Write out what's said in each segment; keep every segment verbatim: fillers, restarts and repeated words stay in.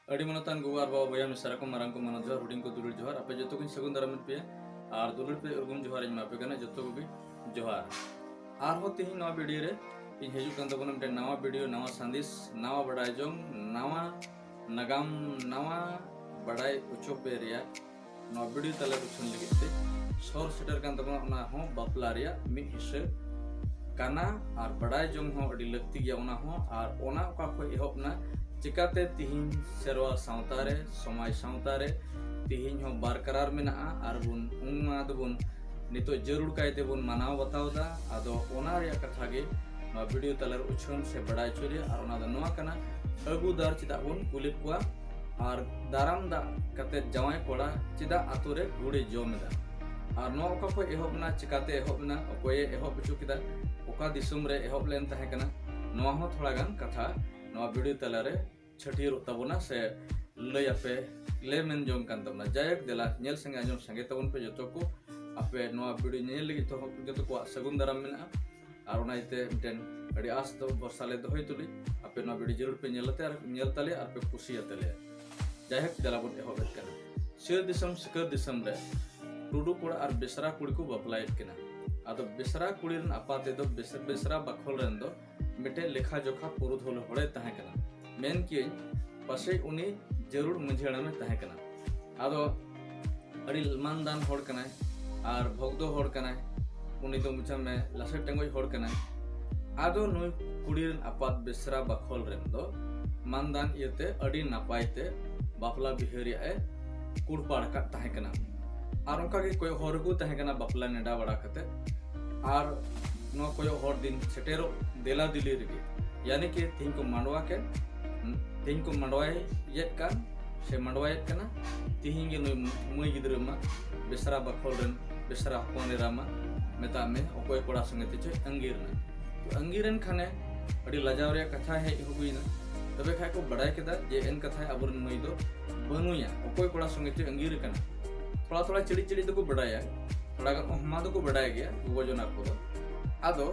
ᱟᱹᱰᱤ ᱢᱟᱱᱚᱛᱟᱱ ᱜᱚᱜᱚ ᱟᱨ ᱵᱟᱵᱟ, ᱵᱚᱭᱦᱟ ᱢᱤᱥᱨᱟ ᱠᱚ, ᱢᱟᱨᱟᱝ ᱠᱚ ᱢᱟᱱᱚᱛ ᱡᱚᱦᱟᱨ, ᱦᱩᱰᱤᱧ ᱠᱚ ᱫᱩᱞᱟᱹᱲ ᱡᱚᱦᱟᱨ, ᱟᱯᱮ ᱡᱚᱛᱚ ᱠᱚᱧ ᱥᱟᱹᱜᱩᱱ ᱫᱟᱨᱟᱢᱮᱫ ᱯᱮᱭᱟ ᱟᱨ ᱫᱩᱞᱟᱹᱲ ᱯᱮ ᱩᱨᱜᱩᱢ ᱡᱚᱦᱟᱨ ᱤᱧ ᱮᱢᱟ ᱯᱮ ᱠᱟᱱᱟ ᱡᱚᱛᱚ ᱠᱚᱜᱮ ᱡᱚᱦᱟᱨ᱾ ᱟᱨᱦᱚᱸ ᱛᱤᱦᱤᱧ ᱱᱚᱣᱟ ᱵᱷᱤᱰᱤᱭᱳ ᱨᱮ ᱤᱧ ᱦᱤᱡᱩᱜ ᱠᱟᱱ ᱛᱟᱵᱚᱱᱟ ᱢᱤᱫᱴᱮᱱ ᱱᱟᱣᱟ ᱵᱷᱤᱰᱤᱭᱳ, ᱱᱟᱣᱟ ᱥᱟᱸᱫᱮᱥ, ᱱᱟᱣᱟ ᱵᱟᱰᱟᱭ ᱡᱚᱝ, ᱱᱟᱣᱟ ᱱᱟᱜᱟᱢ, ᱱᱟᱣᱟ ᱵᱟᱰᱟᱭ ᱦᱚᱪᱚ ᱯᱮ ᱨᱮᱭᱟᱜ ᱱᱚᱣᱟ ᱵᱷᱤᱰᱤᱭᱳ ᱛᱟᱞᱟ ᱩᱪᱷᱟᱹᱱ ᱞᱟᱹᱜᱤᱫ ᱛᱮ ᱥᱚᱨ ᱥᱮᱴᱮᱨ ᱠᱟᱱ ᱛᱟᱵᱚᱱᱟ᱾ ᱚᱱᱟ ᱦᱚᱸ ᱵᱟᱯᱞᱟ ᱨᱮᱭᱟᱜ ᱢᱤᱫ ᱦᱤᱥᱟᱹ ᱠᱟᱱᱟ ᱟᱨ ᱵᱟᱰᱟᱭ ᱡᱚᱝ ᱦᱚᱸ ᱟᱹᱰᱤ ᱞᱟᱹᱠᱛᱤ ᱜᱮᱭᱟ ᱚᱱᱟ ᱦᱚᱸ᱾ ᱟᱨ ᱚᱱᱟ ᱚᱠᱟ ᱠᱷᱚᱱ ᱮᱦᱚᱵ ᱮᱱᱟ, ᱪᱤᱠᱟᱛᱮ ᱛᱤᱦᱤᱧ ᱥᱮᱨᱣᱟ ᱥᱟᱶᱛᱟ ᱨᱮ, ᱥᱚᱢᱟᱡᱽ ᱥᱟᱶᱛᱟ ᱨᱮ ᱛᱤᱦᱤᱧ ᱦᱚᱸ ᱵᱟᱨᱠᱟᱨᱟᱨ ᱢᱮᱱᱟᱜᱼᱟ ᱟᱨ ᱵᱚᱱ ᱚᱱᱟ ᱫᱚᱵᱚᱱ ᱱᱤᱛᱚᱜ ᱡᱟᱹᱨᱩᱲ ᱠᱟᱭ ᱛᱮᱵᱚᱱ ᱢᱟᱱᱟᱣ ᱵᱟᱛᱟᱣ ᱮᱫᱟ᱾ ᱟᱫᱚ ᱚᱱᱟ ᱨᱮᱭᱟᱜ ᱠᱟᱛᱷᱟ ᱜᱮ ᱱᱚᱣᱟ ᱵᱷᱤᱰᱤᱭᱳ ᱛᱟᱞᱟᱨᱮ ᱩᱪᱷᱟᱹᱱ ᱥᱮ ᱵᱟᱰᱟᱭ ᱦᱚᱪᱚ ᱨᱮᱭᱟᱜ, ᱟᱨ ᱚᱱᱟ ᱫᱚ ᱱᱚᱣᱟ ᱠᱟᱱᱟ, ᱟᱹᱜᱩᱫᱟᱨ ᱪᱮᱫᱟᱜ ᱵᱚᱱ ᱠᱩᱞᱮᱫ ᱠᱚᱣᱟ ᱟᱨ ᱫᱟᱨᱟᱢ ᱫᱟᱜ ᱠᱟᱛᱮ ᱡᱟᱶᱟᱭ ᱠᱚᱲᱟ ᱪᱮᱫᱟᱜ ᱟᱛᱳ ᱨᱮ ᱜᱩᱲᱮ ᱡᱚᱢ ᱮᱫᱟ? ᱟᱨ ᱱᱚᱣᱟ ᱚᱠᱟ ᱠᱷᱚᱱ ᱮᱦᱚᱵ ᱮᱱᱟ, ᱪᱤᱠᱟᱛᱮ ᱮᱦᱚᱵ ᱮᱱᱟ, ᱚᱠᱚᱭᱮ ᱮᱦᱚᱵ ᱦᱚᱪᱚ ᱠᱮᱫᱟ, ᱚᱠᱟ ᱫᱤᱥᱚᱢ ᱨᱮ ᱮᱦᱚᱵ ᱞᱮᱱ ᱛᱟᱦᱮᱸ ᱠᱟᱱᱟ, ᱱᱚᱣᱟ ᱦᱚᱸ ᱛᱷᱚᱲᱟ ᱜᱟᱱ ᱠᱟᱛᱷᱟ ᱱᱚᱣᱟ ᱵᱷᱤᱰᱤᱭᱳ ᱛᱟᱞᱟᱨᱮ ᱪᱷᱟᱹᱴᱭᱟᱹᱨᱚᱜ ᱛᱟᱵᱚᱱᱟ ᱥᱮ ᱞᱟᱹᱭ ᱟᱯᱮ ᱞᱮ ᱢᱮᱱ ᱡᱚᱝ ᱠᱟᱱ ᱛᱟᱵᱚᱱᱟ᱾ ᱡᱟᱭᱦᱳᱠ, ᱫᱮᱞᱟ ᱧᱮᱞ ᱥᱟᱸᱜᱮ ᱟᱸᱡᱚᱢ ᱥᱟᱸᱜᱮ ᱛᱟᱵᱚᱱ ᱯᱮ ᱡᱚᱛᱚ ᱠᱚ᱾ ᱟᱯᱮ ᱱᱚᱣᱟ ᱵᱷᱤᱰᱤᱭᱳ ᱧᱮᱧᱮᱞ ᱞᱟᱹᱜᱤᱫ ᱛᱮᱦᱚᱸ ᱡᱚᱛᱚ ᱠᱚᱣᱟᱜ ᱥᱟᱹᱜᱩᱱ ᱫᱟᱨᱟᱢ ᱢᱮᱱᱟᱜᱼᱟ᱾ ᱟᱨ ᱚᱱᱟ ᱤᱭᱟᱹᱛᱮ ᱢᱤᱫᱴᱮᱱ ᱟᱹᱰᱤ ᱟᱸᱥ ᱫᱚ ᱵᱷᱚᱨᱥᱟ ᱞᱮ ᱫᱚᱦᱚᱭ ᱛᱩᱞᱩᱡ ᱟᱯᱮ ᱱᱚᱣᱟ ᱵᱷᱤᱰᱤᱭᱳ ᱡᱟᱹᱨᱩᱲ ᱯᱮ ᱧᱮᱞ ᱟᱛᱮ ᱟᱨ ᱧᱮᱞ ᱛᱟᱞᱮᱭᱟ ᱟᱨ ᱯᱮ ᱠᱩᱥᱤᱭᱟᱛᱟ ᱞᱮᱭᱟ᱾ ᱡᱟᱭᱦᱳᱠ, ᱫᱮᱞᱟ ᱵᱚᱱ ᱮᱦᱚᱵ ᱮᱫ ᱠᱟᱱᱟ᱾ ᱥᱤᱭᱟᱹ ᱫᱤᱥᱚᱢ ᱥᱤᱠᱟᱹᱨ ᱫᱤᱥᱚᱢ ᱨᱮ ᱴᱩᱰᱩ ᱠᱚᱲᱟ ᱟᱨ ᱵᱮᱥᱨᱟ ᱠᱩᱲᱤ ᱠᱚ ᱵᱟᱯᱞᱟᱭᱮᱫ ᱠᱤᱱᱟ᱾ ᱟᱫᱚ ᱵᱮᱥᱨᱟ ᱠᱩᱲᱤ ᱨᱮᱱ ᱟᱯᱟᱛ ᱛᱮᱫᱚ ᱵᱮᱥ-, ᱵᱮᱥᱨᱟ ᱵᱟᱠᱷᱳᱞ ᱨᱮᱱ ᱫᱚ ᱢᱤᱫᱴᱮᱡ ᱞᱮᱠᱷᱟ ᱡᱚᱠᱷᱟ ᱯᱩᱨᱩᱫᱷᱩᱞ ᱦᱚᱲᱮ ᱛᱟᱦᱮᱸ ᱠᱟᱱᱟ᱾ ᱢᱮᱱ ᱠᱤᱭᱟᱹᱧ, ᱯᱟᱥᱮᱡ ᱩᱱᱤ ᱡᱟᱹᱨᱩᱲ ᱢᱟᱹᱡᱷᱤ ᱦᱟᱲᱟᱢᱮ ᱛᱟᱦᱮᱸ ᱠᱟᱱᱟ᱾ ᱟᱫᱚ ᱟᱹᱰᱤ ᱢᱟᱱᱫᱟᱱ ᱦᱚᱲ ᱠᱟᱱᱟᱭ ᱟᱨ ᱵᱷᱚᱜᱽᱫᱚ ᱦᱚᱲ ᱠᱟᱱᱟᱭ᱾ ᱩᱱᱤ ᱫᱚ ᱵᱩᱡᱷᱟᱹᱣ ᱢᱮ ᱞᱟᱥᱮᱨ ᱴᱮᱸᱜᱚᱡ ᱦᱚᱲ ᱠᱟᱱᱟᱭ᱾ ᱟᱫᱚ ᱱᱩᱭ ᱠᱩᱲᱤ ᱨᱮᱱ ᱟᱯᱟᱛ ᱵᱮᱥᱨᱟ ᱵᱟᱠᱷᱳᱞ ᱨᱮᱱ ᱫᱚ ᱢᱟᱱᱫᱟᱱ ᱤᱭᱟᱹᱛᱮ ᱟᱹᱰᱤ ᱱᱟᱯᱟᱭ ᱛᱮ ᱵᱟᱯᱞᱟ ᱵᱤᱦᱟᱹ ᱨᱮᱭᱟᱜ ᱮ ᱠᱩᱲᱯᱟᱲ ᱟᱠᱟᱫ ᱛᱟᱦᱮᱸ ᱠᱟᱱᱟ᱾ ᱟᱨ ᱚᱱᱠᱟ ᱜᱮ ᱠᱚᱭᱚᱜ ᱦᱚᱨ ᱨᱮᱠᱚ ᱛᱟᱦᱮᱸ ᱠᱟᱱᱟ ᱵᱟᱯᱞᱟ ᱱᱮᱰᱟ ᱵᱟᱲᱟ ᱠᱟᱛᱮ᱾ ᱟᱨ ᱱᱚᱣᱟ ᱠᱚᱭᱚᱜ ᱦᱚᱨ ᱫᱤᱱ ᱥᱮᱴᱮᱨᱚᱜ ᱫᱮᱞᱟ ᱫᱤᱞᱤ ᱨᱮᱜᱮ, ᱭᱟᱱᱤ ᱠᱤ ᱛᱮᱦᱮᱧ ᱠᱚ ᱢᱟᱰᱣᱟ ᱠᱮᱫ, ᱛᱮᱦᱮᱧ ᱠᱚ ᱢᱟᱰᱣᱟᱭᱮᱫ ᱠᱟᱱ ᱥᱮ ᱢᱟᱰᱣᱟᱭᱮᱫ ᱠᱟᱱᱟ, ᱛᱮᱦᱮᱧ ᱜᱮ ᱱᱩᱭ ᱢᱟᱹᱭ ᱜᱤᱫᱽᱨᱟᱹ ᱢᱟ, ᱵᱮᱥᱨᱟ ᱵᱟᱠᱷᱳᱞ ᱨᱮᱱ ᱵᱮᱥᱨᱟ ᱦᱚᱯᱚᱱ ᱮᱨᱟ ᱢᱟ, ᱢᱮᱛᱟᱜ ᱢᱮ ᱚᱠᱚᱭ ᱠᱚᱲᱟ ᱥᱚᱸᱜᱮ ᱛᱮ ᱪᱚᱭ ᱟᱸᱜᱤᱨ ᱮᱱᱟ᱾ ᱛᱚ ᱟᱸᱜᱤᱨ ᱮᱱ ᱠᱷᱟᱱᱮ ᱟᱹᱰᱤ ᱞᱟᱡᱟᱣ ᱨᱮᱭᱟᱜ ᱠᱟᱛᱷᱟ ᱦᱮᱡ ᱦᱩᱭᱱᱟ᱾ ᱛᱚᱵᱮ ᱠᱷᱟᱡ ᱠᱚ ᱵᱟᱰᱟᱭ ᱠᱮᱫᱟ ᱡᱮ ᱮᱱ ᱠᱟᱛᱷᱟᱭ ᱟᱵᱚᱨᱮᱱ ᱢᱟᱹᱭ ᱫᱚ ᱵᱟᱹᱱᱩᱭᱟ, ᱚᱠᱚᱭ ᱠᱚᱲᱟ ᱥᱚᱸᱜᱮ ᱪᱚᱭ ᱟᱸᱜᱤᱨ ᱟᱠᱟᱱᱟ᱾ ᱛᱷᱚᱲᱟ ᱛᱷᱚᱲᱟ ᱪᱤᱲᱤᱡ ᱪᱤᱲᱤᱡ ᱫᱚᱠᱚ ᱵᱟᱰᱟᱭᱟ, ᱛᱷᱚᱲᱟ ᱜᱟᱱ ᱚᱦᱢᱟ ᱫᱚᱠᱚ ᱵᱟᱰᱟᱭ ᱜᱮᱭᱟ ᱜᱚᱜᱚ ᱡᱚᱱᱟ ᱠᱚᱫᱚ᱾ ᱟᱫᱚ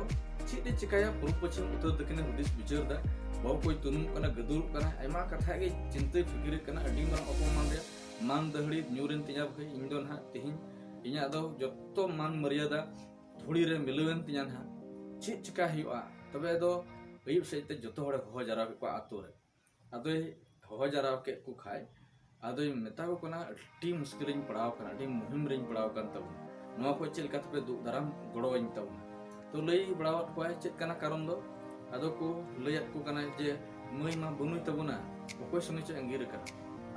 ᱪᱮᱫ ᱮ ᱪᱤᱠᱟᱹᱭᱟ, ᱯᱩᱨᱩᱵ ᱯᱚᱪᱷᱤᱢ ᱩᱛᱛᱚᱨ ᱫᱚᱠᱷᱤᱱᱮ ᱦᱩᱫᱤᱥ ᱵᱤᱪᱟᱹᱨ ᱫᱟ, ᱵᱟᱹᱦᱩ ᱠᱚᱭ ᱛᱩᱱᱩᱢᱚᱜ ᱠᱟᱱᱟ, ᱜᱟᱹᱫᱩᱨᱚᱜ ᱠᱟᱱᱟ, ᱟᱭᱢᱟ ᱠᱟᱛᱷᱟ ᱜᱮ ᱪᱤᱱᱛᱟᱹ ᱯᱷᱤᱠᱤᱨᱮᱫ ᱠᱟᱱᱟ, ᱟᱹᱰᱤ ᱢᱟᱨᱟᱝ ᱚᱯᱚᱢᱟᱱ ᱨᱮᱭᱟᱜ ᱢᱟᱱ ᱫᱟᱹᱦᱲᱤ ᱧᱩᱨᱮᱱ ᱛᱤᱧᱟ᱾ ᱵᱷᱟᱹᱭ, ᱤᱧ ᱫᱚ ᱱᱟᱦᱟᱜ ᱛᱮᱦᱮᱧ ᱤᱧᱟᱹᱜ ᱫᱚ ᱡᱚᱛᱚ ᱢᱟᱱ ᱢᱟᱹᱨᱭᱟᱫᱟ ᱫᱷᱩᱲᱤ ᱨᱮ ᱢᱤᱞᱟᱹᱣᱮᱱ ᱛᱤᱧᱟ ᱱᱟᱦᱟᱜ᱾ ᱪᱮᱫ ᱪᱤᱠᱟ ᱦᱩᱭᱩᱜᱼᱟ? ᱛᱚᱵᱮ ᱟᱫᱚ ᱟᱹᱭᱩᱵ ᱥᱮᱫ ᱛᱮ ᱡᱚᱛᱚ ᱦᱚᱲᱮ ᱦᱚᱦᱚ ᱡᱟᱣᱨᱟ ᱠᱮᱫ ᱠᱚᱣᱟ ᱟᱛᱳ ᱨᱮ᱾ ᱟᱫᱚᱭ ᱦᱚᱦᱚ ᱡᱟᱣᱨᱟ ᱠᱮᱫ ᱠᱚ ᱠᱷᱟᱡ, ᱟᱫᱚᱭ ᱢᱮᱛᱟ ᱠᱚ ᱠᱟᱱᱟ, "ᱟᱹᱰᱤ ᱢᱩᱥᱠᱤᱞ ᱨᱤᱧ ᱯᱟᱲᱟᱣ ᱠᱟᱱᱟ, ᱟᱹᱰᱤ ᱢᱩᱦᱤᱢ ᱨᱤᱧ ᱯᱟᱲᱟᱣ ᱠᱟᱱ ᱛᱟᱵᱚᱱᱟ, ᱱᱚᱣᱟ ᱠᱚ ᱪᱮᱫ ᱞᱮᱠᱟ ᱛᱮᱯᱮ ᱫᱩᱜ ᱫᱟᱨᱟᱢ ᱜᱚᱲᱚᱣᱟᱹᱧ ᱛᱟᱵᱚᱱᱟ?" ᱛᱚ ᱞᱟᱹᱭ ᱵᱟᱲᱟᱣᱟᱫ ᱠᱚᱣᱟᱭ ᱪᱮᱫ ᱠᱟᱱᱟ ᱠᱟᱨᱚᱱ ᱫᱚ᱾ ᱟᱫᱚ ᱠᱚ ᱞᱟᱹᱭᱟᱫ ᱠᱚ ᱠᱟᱱᱟ ᱡᱮ, "ᱢᱟᱹᱭ ᱢᱟ ᱵᱟᱹᱱᱩᱭ ᱛᱟᱵᱚᱱᱟ, ᱚᱠᱚᱭ ᱥᱚᱸᱜᱮ ᱪᱚ ᱟᱸᱜᱤᱨ ᱟᱠᱟᱱᱟ?"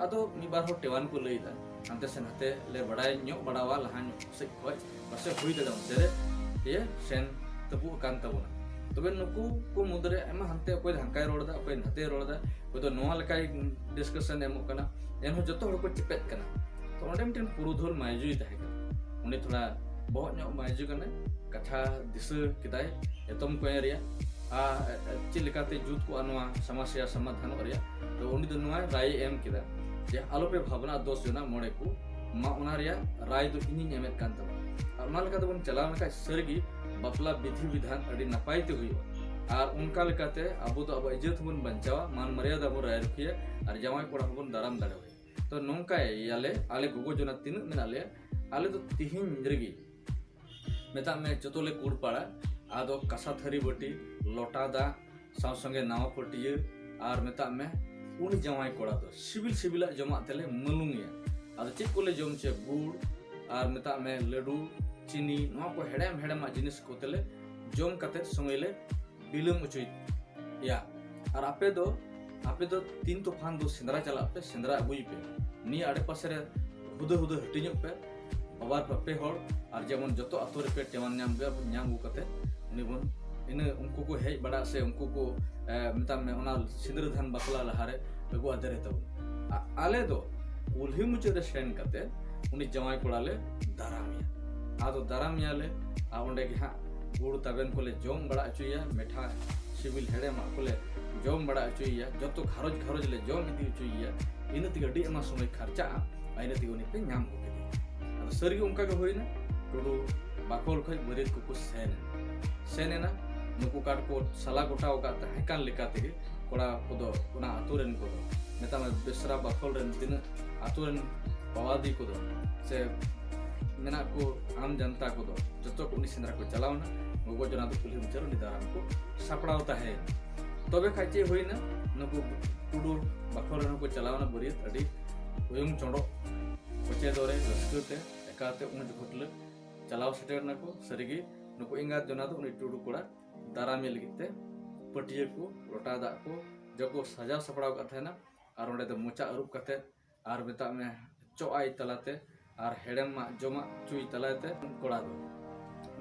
ᱟᱫᱚ ᱢᱤᱫ ᱵᱟᱨ ᱦᱚᱲ ᱴᱮᱣᱟᱱ ᱠᱚ ᱞᱟᱹᱭ ᱮᱫᱟ, ᱦᱟᱱᱛᱮ ᱥᱮ ᱱᱟᱛᱮ ᱞᱮ ᱵᱟᱲᱟᱭ ᱧᱚᱜ ᱵᱟᱲᱟᱣᱟ ᱞᱟᱦᱟ ᱧᱚᱜ ᱥᱮᱫ ᱠᱷᱚᱡ, ᱯᱟᱥᱮᱡ ᱦᱩᱭ ᱫᱟᱲᱮᱭᱟᱜᱼᱟ ᱚᱱᱛᱮ ᱨᱮ ᱤᱭᱟᱹ ᱥᱮᱱ ᱛᱟᱹᱯᱩᱜ ᱟᱠᱟᱱ ᱛᱟᱵᱚᱱᱟ᱾ ᱛᱚᱵᱮ ᱱᱩᱠᱩ ᱠᱚ ᱢᱩᱫᱽᱨᱮ ᱟᱭᱢᱟ ᱦᱟᱱᱛᱮ ᱚᱠᱚᱭ ᱫᱚ ᱦᱟᱱᱠᱟᱭ ᱨᱚᱲ ᱮᱫᱟ, ᱚᱠᱚᱭ ᱱᱟᱛᱮᱭ ᱨᱚᱲ ᱮᱫᱟ, ᱚᱠᱚᱭ ᱫᱚ ᱱᱚᱣᱟ ᱞᱮᱠᱟᱭ ᱰᱤᱥᱠᱟᱥᱚᱱ ᱮᱢᱚᱜ ᱠᱟᱱᱟ, ᱮᱱᱦᱚᱸ ᱡᱚᱛᱚ ᱦᱚᱲ ᱠᱚ ᱪᱮᱯᱮᱫ ᱠᱟᱱᱟ᱾ ᱛᱚ ᱚᱸᱰᱮ ᱢᱤᱫᱴᱮᱱ ᱯᱩᱨᱩᱫᱷᱩᱞ ᱢᱟᱹᱭᱡᱩᱭ ᱛᱟᱦᱮᱸ ᱠᱟᱱᱟ, ᱩᱱᱤ ᱛᱷᱚᱲᱟ ᱵᱚᱦᱚᱜ ᱧᱚᱜ ᱢᱟᱹᱭᱡᱩ ᱠᱟᱱᱟᱭ, ᱠᱟᱛᱷᱟ ᱫᱤᱥᱟᱹ ᱠᱮᱫᱟᱭ ᱮᱛᱚᱢ ᱠᱚᱸᱭᱮ ᱨᱮᱭᱟᱜ, ᱟᱨ ᱪᱮᱫ ᱞᱮᱠᱟᱛᱮ ᱡᱩᱛ ᱠᱚᱜᱼᱟ ᱱᱚᱣᱟ ᱥᱚᱢᱚᱥᱭᱟ ᱥᱚᱢᱟᱫᱷᱟᱱᱚᱜ ᱨᱮᱭᱟᱜ᱾ ᱛᱚ ᱩᱱᱤ ᱫᱚ ᱱᱚᱣᱟ ᱨᱟᱭ ᱮ ᱮᱢ ᱠᱮᱫᱟ ᱡᱮ ᱟᱞᱚᱯᱮ ᱵᱷᱟᱵᱽᱱᱟ ᱫᱚᱥ ᱡᱚᱱᱟ ᱢᱚᱬᱮ ᱠᱚ, ᱢᱟ ᱚᱱᱟ ᱨᱮᱭᱟᱜ ᱨᱟᱭ ᱫᱚ ᱤᱧᱤᱧ ᱮᱢᱮᱫ ᱠᱟᱱ ᱛᱟᱵᱚᱱᱟ᱾ ᱟᱨ ᱚᱱᱟ ᱞᱮᱠᱟᱛᱮ ᱵᱚᱱ ᱪᱟᱞᱟᱣ ᱞᱮᱱᱠᱷᱟᱱ ᱥᱟᱹᱨᱤᱜᱮ ᱵᱟᱯᱞᱟ ᱵᱤᱫᱷᱤ ᱵᱤᱫᱷᱟᱱ ᱟᱹᱰᱤ ᱱᱟᱯᱟᱭ ᱛᱮ ᱦᱩᱭᱩᱜᱼᱟ᱾ ᱟᱨ ᱚᱱᱠᱟ ᱞᱮᱠᱟᱛᱮ ᱟᱵᱚ ᱫᱚ ᱟᱵᱚᱣᱟᱜ ᱤᱡᱽᱡᱚᱛ ᱦᱚᱸᱵᱚᱱ ᱵᱟᱧᱪᱟᱣᱟ, ᱢᱟᱱ ᱢᱟᱨᱭᱟᱫᱟ ᱵᱚᱱ ᱨᱟᱭ ᱨᱩᱠᱷᱤᱭᱟ, ᱟᱨ ᱡᱟᱶᱟᱭ ᱠᱚᱲᱟ ᱦᱚᱸᱵᱚᱱ ᱫᱟᱨᱟᱢ ᱫᱟᱲᱮᱣᱟᱭᱟ᱾ ᱛᱚ ᱱᱚᱝᱠᱟᱭᱟᱞᱮ, ᱟᱞᱮ ᱜᱚᱜᱚ ᱡᱚᱱᱟ ᱛᱤᱱᱟᱹᱜ ᱢᱮᱱᱟᱜ ᱞᱮᱭᱟ, ᱟᱞᱮ ᱫᱚ ᱛᱤᱦᱤᱧ ᱨᱮᱜᱮ ᱢᱮᱛᱟᱜ ᱢᱮ ᱡᱚᱛᱚ ᱞᱮ ᱠᱩᱲ ᱯᱟᱲᱟ᱾ ᱟᱫᱚ ᱠᱟᱸᱥᱟ ᱛᱷᱟᱹᱨᱤ ᱵᱟᱹᱴᱤ, ᱞᱚᱴᱟ ᱫᱟᱜ, ᱥᱟᱶ ᱥᱚᱸᱜᱮ ᱱᱟᱣᱟ ᱯᱟᱹᱴᱭᱟᱹ, ᱟᱨ ᱢᱮᱛᱟᱜ ᱢᱮ ᱩᱱᱤ ᱡᱟᱶᱟᱭ ᱠᱚᱲᱟ ᱫᱚ ᱥᱤᱵᱤᱞ ᱥᱤᱵᱤᱞᱟᱜ ᱡᱚᱢᱟᱜ ᱛᱮᱞᱮ ᱢᱟᱹᱞᱩᱝ ᱮᱭᱟ᱾ ᱟᱫᱚ ᱪᱮᱫ ᱠᱚᱞᱮ ᱡᱚᱢ ᱦᱚᱪᱚᱭᱟ? ᱜᱩᱲ, ᱟᱨ ᱢᱮᱛᱟᱜ ᱢᱮ ᱞᱟᱹᱰᱩ, ᱪᱤᱱᱤ, ᱱᱚᱣᱟ ᱠᱚ ᱦᱮᱲᱮᱢ ᱦᱮᱲᱮᱢᱟᱜ ᱡᱤᱱᱤᱥ ᱠᱚᱛᱮᱞᱮ ᱡᱚᱢ ᱠᱟᱛᱮ ᱥᱚᱢᱚᱭ ᱞᱮ ᱵᱤᱞᱚᱢ ᱦᱚᱪᱚᱭᱮᱭᱟ᱾ ᱟᱨ ᱟᱯᱮ ᱫᱚ, ᱟᱯᱮ ᱫᱚ ᱛᱤᱱ ᱛᱚᱯᱷᱟᱱ ᱫᱚ ᱥᱮᱸᱫᱽᱨᱟ ᱪᱟᱞᱟᱜ ᱯᱮ, ᱥᱮᱸᱫᱽᱨᱟ ᱟᱹᱜᱩᱭ ᱯᱮ᱾ ᱱᱤᱭᱟᱹ ᱟᱲᱮ ᱯᱟᱥᱮ ᱨᱮ ᱦᱩᱫᱟᱹ ᱦᱩᱫᱟᱹ ᱦᱟᱹᱴᱤᱧᱚᱜ ᱯᱮ, ᱵᱟᱵᱟᱨ ᱯᱮ ᱯᱮ ᱦᱚᱲ, ᱟᱨ ᱡᱮᱢᱚᱱ ᱡᱚᱛᱚ ᱟᱛᱳ ᱨᱮᱯᱮ ᱴᱮᱣᱟᱱ ᱧᱟᱢ ᱜᱮ, ᱧᱟᱢ ᱟᱹᱜᱩ ᱠᱟᱛᱮ ᱩᱱᱤ ᱵᱚᱱ, ᱤᱱᱟᱹ ᱩᱱᱠᱩ ᱠᱚ ᱦᱮᱡ ᱵᱟᱲᱟᱜ ᱥᱮ ᱩᱱᱠᱩ ᱠᱚ, ᱮ, ᱢᱮᱛᱟᱜ ᱢᱮ ᱚᱱᱟ ᱥᱤᱸᱫᱽᱨᱟᱹ ᱫᱟᱱ ᱵᱟᱯᱞᱟ ᱞᱟᱦᱟᱨᱮ ᱟᱹᱜᱩ ᱟᱫᱮᱨᱮ ᱛᱟᱵᱚᱱ᱾ ᱟ-, ᱟᱞᱮ ᱫᱚ ᱠᱩᱞᱦᱤ ᱢᱩᱪᱟᱹᱫ ᱨᱮ ᱥᱮᱱ ᱠᱟᱛᱮ ᱩᱱᱤ ᱡᱟᱶᱟᱭ ᱠᱚᱲᱟ ᱞᱮ ᱫᱟᱨᱟᱢᱮᱭᱟ᱾ ᱟᱫᱚ ᱫᱟᱨᱟᱢᱮᱭᱟᱞᱮ, ᱟᱨ ᱚᱸᱰᱮ ᱜᱮ ᱦᱟᱸᱜ ᱜᱩᱲ ᱛᱟᱵᱮᱱ ᱠᱚᱞᱮ ᱡᱚᱢ ᱵᱟᱲᱟ ᱦᱚᱪᱚᱭᱮᱭᱟ, ᱢᱮᱴᱷᱟ ᱥᱤᱵᱤᱞ ᱦᱮᱲᱮᱢᱟᱜ ᱠᱚᱞᱮ ᱡᱚᱢ ᱵᱟᱲᱟ ᱦᱚᱪᱚᱭᱮᱭᱟ, ᱡᱚᱛᱚ ᱜᱷᱟᱨᱚᱸᱡᱽ ᱜᱷᱟᱨᱚᱸᱡᱽ ᱞᱮ ᱡᱚᱢ ᱤᱫᱤ ᱦᱚᱪᱚᱭᱮᱭᱟ᱾ ᱤᱱᱟᱹ ᱛᱮᱜᱮ ᱟᱹᱰᱤ ᱟᱭᱢᱟ ᱥᱚᱢᱚᱭ ᱠᱷᱟᱨᱪᱟᱜᱼᱟ, ᱟᱨ ᱤᱱᱟᱹ ᱛᱮᱜᱮ ᱩᱱᱤ ᱯᱮ ᱧᱟᱢ ᱜᱚᱫ ᱠᱮᱫᱮᱭᱟ᱾ ᱟᱫᱚ ᱥᱟᱹᱨᱤᱜᱮ ᱚᱱᱠᱟ ᱜᱮ ᱦᱩᱭᱱᱟ᱾ ᱴᱩᱰᱩ ᱵᱟᱠᱷᱳᱞ ᱠᱷᱚᱱ ᱵᱟᱹᱨᱭᱟᱹᱛ ᱠᱚᱠᱚ ᱥᱮᱱ ᱮᱱᱟ᱾ ᱥᱮᱱ ᱮᱱᱟ, ᱱᱩᱠᱩ ᱠᱟᱴ ᱠᱚ ᱥᱟᱞᱟ ᱜᱚᱴᱟ ᱟᱠᱟᱫ ᱛᱟᱦᱮᱸ ᱠᱟᱱ ᱞᱮᱠᱟ ᱛᱮᱜᱮ ᱠᱚᱲᱟ ᱠᱚᱫᱚ, ᱚᱱᱟ ᱟᱛᱳ ᱨᱮᱱ ᱠᱚᱫᱚ, ᱢᱮᱛᱟᱜ ᱢᱮ ᱵᱮᱥᱨᱟ ᱵᱟᱠᱷᱳᱞ ᱨᱮᱱ ᱛᱤᱱᱟᱹᱜ ᱟᱛᱳ ᱨᱮᱱ ᱯᱟᱣᱟᱫᱤ ᱠᱚᱫᱚ ᱥᱮ ᱢᱮᱱᱟᱜ ᱠᱚ ᱟᱢ ᱡᱟᱱᱛᱟ ᱠᱚᱫᱚ, ᱡᱚᱛᱚ ᱠᱚ ᱩᱱᱤ ᱥᱮᱸᱫᱽᱨᱟ ᱠᱚ ᱪᱟᱞᱟᱣᱱᱟ᱾ ᱜᱚᱜᱚ ᱡᱚᱱᱟ ᱫᱚ ᱠᱩᱞᱦᱤ ᱢᱩᱪᱟᱹᱫ ᱨᱮ ᱩᱱᱤ ᱫᱟᱨᱟᱢ ᱠᱚ ᱥᱟᱯᱲᱟᱣ ᱛᱟᱦᱮᱸᱭᱮᱱᱟ᱾ ᱛᱚᱵᱮ ᱠᱷᱟᱡ ᱪᱮᱫ ᱦᱩᱭᱱᱟ? ᱱᱩᱠᱩ ᱴᱩᱰᱩ ᱵᱟᱠᱷᱳᱞ ᱨᱮᱱ ᱦᱚᱸᱠᱚ ᱪᱟᱞᱟᱣᱱᱟ ᱵᱟᱹᱨᱭᱟᱹᱛ, ᱟᱹᱰᱤ ᱩᱭᱩᱝ ᱪᱚᱸᱰᱚᱜ ᱠᱚᱪᱮ ᱫᱚᱨᱮ ᱨᱟᱹᱥᱠᱟᱹ ᱛᱮ ᱮᱠᱟᱞ ᱛᱮ ᱩᱱ ᱡᱚᱠᱷᱚᱱ ᱞᱮ ᱪᱟᱞᱟᱣ ᱥᱮᱴᱮᱨ ᱱᱟᱠᱚ᱾ ᱥᱟᱹᱨᱤᱜᱮ ᱱᱩᱠᱩ ᱮᱸᱜᱟᱛ ᱡᱚᱱᱟ ᱫᱚ ᱩᱱᱤ ᱴᱩᱰᱩ ᱠᱚᱲᱟ ᱫᱟᱨᱟᱢᱮ ᱞᱟᱹᱜᱤᱫ ᱛᱮ ᱯᱟᱹᱴᱭᱟᱹ ᱠᱚ, ᱞᱚᱴᱟ ᱫᱟᱜ ᱠᱚ ᱡᱚᱠᱚ ᱥᱟᱡᱟᱣ ᱥᱟᱯᱲᱟᱣ ᱠᱟᱫ ᱛᱟᱦᱮᱱᱟ᱾ ᱟᱨ ᱚᱸᱰᱮ ᱫᱚ ᱢᱚᱪᱟ ᱟᱹᱨᱩᱵ ᱠᱟᱛᱮ ᱟᱨ ᱢᱮᱛᱟᱜ ᱢᱮ ᱪᱚᱜ ᱟᱭ ᱛᱟᱞᱟᱛᱮ ᱟᱨ ᱦᱮᱲᱮᱢᱟᱜ ᱡᱚᱢᱟᱜ ᱪᱩᱭ ᱛᱟᱞᱟᱛᱮ ᱠᱚᱲᱟ ᱫᱚ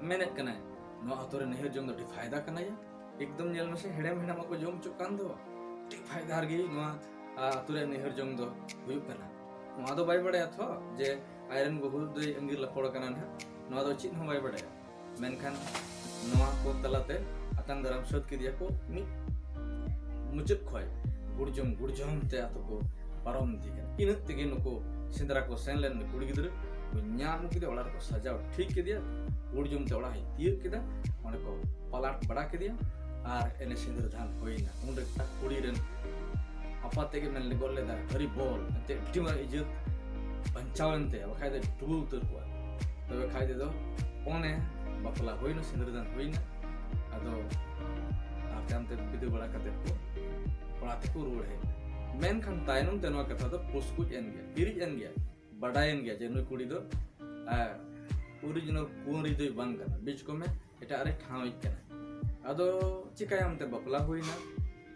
ᱢᱮᱱᱮᱫ ᱠᱟᱱᱟᱭ, ᱱᱚᱣᱟ ᱟᱛᱳ ᱨᱮ ᱱᱟᱹᱭᱦᱟᱹᱨ ᱡᱚᱝ ᱫᱚ ᱟᱹᱰᱤ ᱯᱷᱟᱭᱫᱟ ᱠᱟᱱᱟ ᱭᱟ᱾ ᱮᱠᱫᱚᱢ ᱧᱮᱞ ᱢᱮᱥᱮ, ᱦᱮᱲᱮᱢ ᱦᱮᱲᱮᱢᱟᱜ ᱠᱚ ᱡᱚᱢ ᱦᱚᱪᱚᱜ ᱠᱟᱱ ᱫᱚ, ᱟᱹᱰᱤ ᱯᱷᱟᱭᱫᱟ ᱨᱮᱜᱮ ᱱᱚᱣᱟ, ᱟ, ᱟᱛᱳ ᱨᱮ ᱱᱟᱹᱭᱦᱟᱹᱨ ᱡᱚᱝ ᱫᱚ ᱦᱩᱭᱩᱜ ᱠᱟᱱᱟ᱾ ᱱᱚᱣᱟ ᱫᱚ ᱵᱟᱭ ᱵᱟᱲᱟᱭᱟ ᱛᱷᱚ ᱡᱮ ᱟᱡᱨᱮᱱ ᱵᱟᱹᱦᱩ ᱫᱚᱭ ᱟᱸᱜᱤᱨ ᱞᱟᱯᱚᱲ ᱠᱟᱱᱟ ᱱᱟᱦᱟᱜ, ᱱᱚᱣᱟ ᱫᱚ ᱪᱮᱫ ᱦᱚᱸ ᱵᱟᱭ ᱵᱟᱲᱟᱭᱟ᱾ ᱢᱮᱱᱠᱷᱟᱱ ᱱᱚᱣᱟ ᱠᱚ ᱛᱟᱞᱟᱛᱮ ᱟᱛᱟᱝ ᱫᱟᱨᱟᱢ ᱥᱟᱹᱛ ᱠᱮᱫᱮᱭᱟ ᱠᱚ ᱢᱤᱫ ᱢᱩᱪᱟᱹᱫ ᱠᱷᱚᱡ ᱜᱩᱲᱡᱚᱢ ᱜᱩᱲᱡᱚᱢ ᱛᱮ ᱟᱛᱳ ᱠᱚ ᱯᱟᱨᱚᱢ ᱤᱫᱤ ᱠᱟᱱᱟ᱾ ᱤᱱᱟᱹᱜ ᱛᱮᱜᱮ ᱱᱩᱠᱩ ᱥᱮᱸᱫᱽᱨᱟ ᱠᱚ ᱥᱮᱱ ᱞᱮᱱ ᱠᱩᱲᱤ ᱜᱤᱫᱽᱨᱟᱹ ᱠᱚ ᱧᱟᱢ ᱠᱮᱫᱮᱭᱟ, ᱚᱲᱟᱜ ᱨᱮᱠᱚ ᱥᱟᱡᱟᱣ ᱴᱷᱤᱠ ᱠᱮᱫᱮᱭᱟ, ᱜᱩᱲᱡᱚᱢ ᱛᱮ ᱚᱲᱟᱜ ᱦᱚᱸᱭ ᱛᱤᱭᱟᱹᱜ ᱠᱮᱫᱟ, ᱚᱸᱰᱮ ᱠᱚ ᱯᱟᱞᱟᱴ ᱵᱟᱲᱟ ᱠᱮᱫᱮᱭᱟ ᱟᱨ ᱮᱱᱮ ᱥᱤᱸᱫᱽᱨᱟᱹ ᱫᱷᱟᱱ ᱦᱩᱭᱱᱟ᱾ ᱩᱱᱨᱮ ᱠᱩᱲᱤ ᱨᱮᱱ ᱟᱯᱟ ᱛᱮᱜᱮ ᱢᱮᱱ ᱜᱚᱫ ᱞᱮᱫᱟ, ᱦᱟᱹᱨᱤ ᱵᱚᱞ, ᱮᱱᱛᱮ ᱟᱹᱰᱤ ᱢᱟᱨᱟᱝ ᱤᱡᱽᱡᱚᱛ ᱵᱟᱧᱪᱟᱣ ᱮᱱ ᱛᱟᱭᱟ, ᱵᱟᱠᱷᱟᱡ ᱫᱚ ᱰᱩᱵᱟᱹ ᱩᱛᱟᱹᱨ ᱠᱚᱜᱼᱟ᱾ ᱛᱚᱵᱮ ᱠᱷᱟᱡ ᱛᱮᱫᱚ ᱚᱱᱮ ᱵᱟᱯᱞᱟ ᱦᱩᱭᱱᱟ, ᱥᱤᱸᱫᱽᱨᱟᱹ ᱫᱟᱱ ᱦᱩᱭᱱᱟ, ᱟᱫᱚ ᱟᱨ ᱛᱟᱭᱚᱢ ᱛᱮ ᱵᱤᱫᱟᱹ ᱵᱟᱲᱟ ᱠᱟᱛᱮ ᱠᱚ ᱚᱲᱟᱜ ᱛᱮᱠᱚ ᱨᱩᱣᱟᱹᱲ ᱦᱮᱡ ᱮᱱᱟ᱾ ᱢᱮᱱᱠᱷᱟᱱ ᱛᱟᱭᱱᱚᱢ ᱛᱮ ᱱᱚᱣᱟ ᱠᱟᱛᱷᱟ ᱫᱚ ᱯᱩᱥᱠᱩᱡ ᱮᱱ ᱜᱮᱭᱟ, ᱯᱤᱨᱤᱡ ᱮᱱ ᱜᱮᱭᱟ, ᱵᱟᱰᱟᱭᱮᱱ ᱜᱮᱭᱟ ᱡᱮ ᱱᱩᱭ ᱠᱩᱲᱤ ᱫᱚ, ᱟᱨ, ᱚᱨᱤᱡᱤᱱᱟᱞ ᱠᱩᱸᱣᱟᱨᱤ ᱫᱚᱭ ᱵᱟᱝ ᱠᱟᱱᱟ, ᱵᱤᱪ ᱠᱚᱢᱮ ᱮᱴᱟᱜ ᱨᱮ ᱴᱷᱟᱶ ᱤᱡ ᱠᱟᱱᱟ᱾ ᱟᱫᱚ ᱪᱤᱠᱟᱭᱟᱢ ᱛᱮ, ᱵᱟᱯᱞᱟ ᱦᱩᱭᱱᱟ,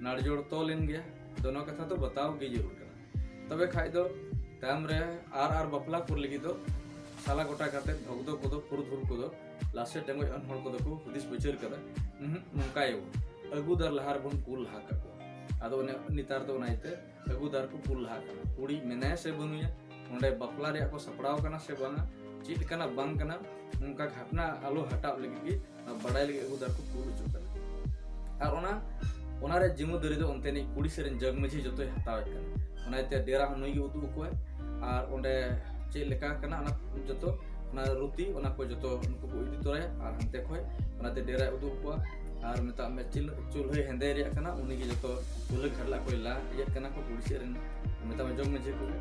ᱱᱟᱲᱡᱚᱲ ᱛᱚᱞ ᱮᱱ ᱜᱮᱭᱟ, ᱟᱫᱚ ᱱᱚᱣᱟ ᱠᱟᱛᱷᱟ ᱫᱚ ᱵᱟᱛᱟᱣ ᱜᱮ ᱡᱟᱹᱨᱩᱲ ᱠᱟᱱᱟ᱾ ᱛᱚᱵᱮ ᱠᱷᱟᱡ ᱫᱚ ᱛᱟᱭᱚᱢ ᱨᱮ ᱟᱨ ᱟᱨ ᱵᱟᱯᱞᱟ ᱠᱚ ᱞᱟᱹᱜᱤᱫ ᱫᱚ ᱥᱟᱞᱟ ᱜᱚᱴᱟ ᱠᱟᱛᱮ ᱵᱷᱚᱜᱽᱫᱚ ᱠᱚᱫᱚ, ᱯᱩᱨᱩᱫᱷᱩᱞ ᱠᱚᱫᱚ, ᱞᱟᱥᱮᱨ ᱴᱮᱸᱜᱚᱡ ᱟᱱ ᱦᱚᱲ ᱠᱚᱫᱚ ᱠᱚ ᱦᱩᱫᱤᱥ ᱵᱤᱪᱟᱹᱨ ᱠᱟᱫᱟ, ᱩᱸᱦᱩᱸ, ᱱᱚᱝᱠᱟᱭᱟᱵᱚᱱ, ᱟᱹᱜᱩᱫᱟᱨ ᱞᱟᱦᱟ ᱨᱮᱵᱚᱱ ᱠᱩᱞ ᱞᱟᱦᱟ ᱠᱟᱠᱚᱣᱟ᱾ ᱟᱫᱚ ᱚᱱᱮ ᱱᱮᱛᱟᱨ ᱫᱚ ᱚᱱᱟ ᱤᱭᱟᱹᱛᱮ ᱟᱹᱜᱩᱫᱟᱨ ᱠᱚ ᱠᱩᱞ ᱞᱟᱦᱟ ᱠᱟᱱᱟ᱾ ᱠᱩᱲᱤ ᱢᱮᱱᱟᱭᱟ ᱥᱮ ᱵᱟᱹᱱᱩᱭᱟ, ᱚᱸᱰᱮ ᱵᱟᱯᱞᱟ ᱨᱮᱭᱟᱜ ᱠᱚ ᱥᱟᱯᱲᱟᱣ ᱠᱟᱱᱟ ᱥᱮ ᱵᱟᱝᱟ, ᱪᱮᱫ ᱞᱮᱠᱟᱱᱟ ᱵᱟᱝ ᱠᱟᱱᱟ, ᱚᱱᱠᱟ ᱜᱷᱟᱴᱱᱟ ᱟᱞᱚ ᱦᱟᱴᱟᱜ ᱞᱟᱹᱜᱤᱫ ᱜᱮ ᱚᱱᱟ ᱵᱟᱰᱟᱭ ᱞᱟᱹᱜᱤᱫ ᱟᱹᱜᱩᱫᱟᱨ ᱠᱚ ᱠᱩᱞ ᱦᱚᱪᱚᱜ ᱠᱟᱱᱟ᱾ ᱟᱨ ᱚᱱᱟ, ᱚᱱᱟ ᱨᱮᱭᱟᱜ ᱡᱤᱢᱟᱹᱫᱟᱨᱤ ᱫᱚ ᱚᱱᱛᱮᱱᱤᱡ ᱠᱩᱲᱤ ᱥᱮᱫ ᱨᱮᱱ ᱡᱚᱜᱽ ᱢᱟᱹᱡᱷᱤ ᱡᱚᱛᱚᱭ ᱦᱟᱛᱟᱣᱮᱫ ᱠᱟᱱᱟ᱾ ᱚᱱᱟ ᱤᱭᱟᱹᱛᱮ ᱰᱮᱨᱟ ᱦᱚᱸ ᱱᱩᱭ ᱜᱮ ᱩᱫᱩᱜ ᱟᱠᱚᱣᱟᱭ᱾ ᱟᱨ ᱚᱸᱰᱮ ᱪᱮᱫ ᱞᱮᱠᱟ ᱠᱟᱱᱟ ᱚᱱᱟ ᱡᱚᱛᱚ, ᱚᱱᱟ ᱨᱩᱛᱤ, ᱚᱱᱟ ᱠᱚ ᱡᱚᱛᱚ ᱱᱩᱠᱩ ᱠᱚ ᱤᱫᱤ ᱛᱚᱨᱟᱭᱟ᱾ ᱟᱨ ᱦᱟᱱᱛᱮ ᱠᱷᱚᱡ ᱚᱱᱟᱛᱮ ᱰᱮᱨᱟᱭ ᱩᱫᱩᱜ ᱟᱠᱚᱣᱟ᱾ ᱟᱨ ᱢᱮᱛᱟᱜ ᱢᱮ ᱪᱤᱞ- ᱪᱩᱞᱦᱟᱹᱭ ᱦᱮᱸᱫᱮ ᱨᱮᱭᱟᱜ ᱠᱟᱱᱟ, ᱩᱱᱤ ᱜᱮ ᱡᱚᱛᱚ ᱪᱩᱞᱦᱟᱹ ᱜᱷᱟᱰᱞᱟᱜ ᱠᱚᱭ ᱞᱟ ᱤᱭᱟᱹᱜ ᱠᱟᱱᱟ ᱠᱚ ᱠᱩᱲᱤ ᱥᱮᱫ ᱨᱮᱱ, ᱢᱮᱛᱟᱜ ᱢᱮ ᱡᱚᱜᱽ ᱢᱟᱹᱡᱷᱤ ᱠᱚᱜᱮ᱾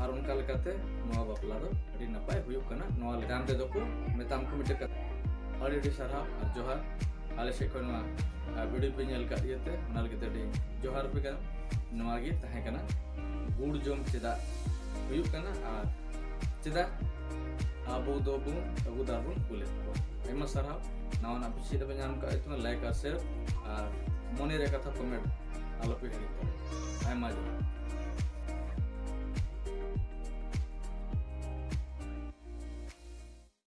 ᱟᱨ ᱚᱱᱠᱟ ᱞᱮᱠᱟᱛᱮ ᱱᱚᱣᱟ ᱵᱟᱯᱞᱟ ᱫᱚ ᱟᱹᱰᱤ ᱱᱟᱯᱟᱭ ᱦᱩᱭᱩᱜ ᱠᱟᱱᱟ᱾ ᱱᱚᱣᱟ ᱞᱮᱠᱟᱱ ᱛᱮᱫᱚ ᱠᱚ ᱢᱮᱛᱟᱢ ᱠᱚ ᱢᱤᱫᱴᱮᱡ ᱠᱟᱛᱷᱟ᱾ ᱟᱹᱰᱤ ᱟᱹᱰᱤ ᱥᱟᱨᱦᱟᱣ ᱟᱨ ᱡᱚᱦᱟᱨ᱾ ᱟᱞᱮ ᱥᱮᱫ ᱠᱷᱚᱱ ᱱᱚᱣᱟ ᱵᱷᱤᱰᱤᱭᱳ ᱯᱮ ᱧᱮᱞ ᱠᱟᱫ ᱤᱭᱟᱹᱛᱮ ᱚᱱᱟ ᱞᱟᱹᱜᱤᱫ ᱛᱮ ᱟᱹᱰᱤ ᱡᱚᱦᱟᱨ ᱯᱮ ᱠᱟᱱᱟ᱾ ᱱᱚᱣᱟ ᱜᱮ ᱛᱟᱦᱮᱸ ᱠᱟᱱᱟ ᱜᱩᱲ ᱡᱚᱢ ᱪᱮᱫᱟᱜ ᱦᱩᱭᱩᱜ ᱠᱟᱱᱟ ᱟᱨ ᱪᱮᱫᱟᱜ ᱟᱵᱚ ᱫᱚᱵᱚᱱ ᱟᱹᱜᱩᱫᱟᱨ ᱵᱚᱱ ᱠᱩᱞᱮᱫ ᱠᱚᱣᱟ᱾ ᱟᱭᱢᱟ ᱥᱟᱨᱦᱟᱣ᱾ ᱱᱟᱣᱟᱱᱟᱜ ᱯᱮ ᱪᱮᱫ ᱯᱮ ᱧᱟᱢ ᱠᱟᱜ ᱛᱟᱵᱚᱱᱟ, ᱞᱟᱭᱤᱠ ᱟᱨ ᱥᱮᱭᱟᱨ ᱟᱨ ᱢᱚᱱᱮ ᱨᱮ ᱠᱟᱛᱷᱟ ᱠᱚᱢᱮᱱᱴ ᱟᱞᱚᱯᱮ ᱦᱤᱲᱤᱧ ᱛᱟᱵᱚᱱᱟ᱾ ᱟᱭᱢᱟ ᱡᱚᱦᱟᱨ᱾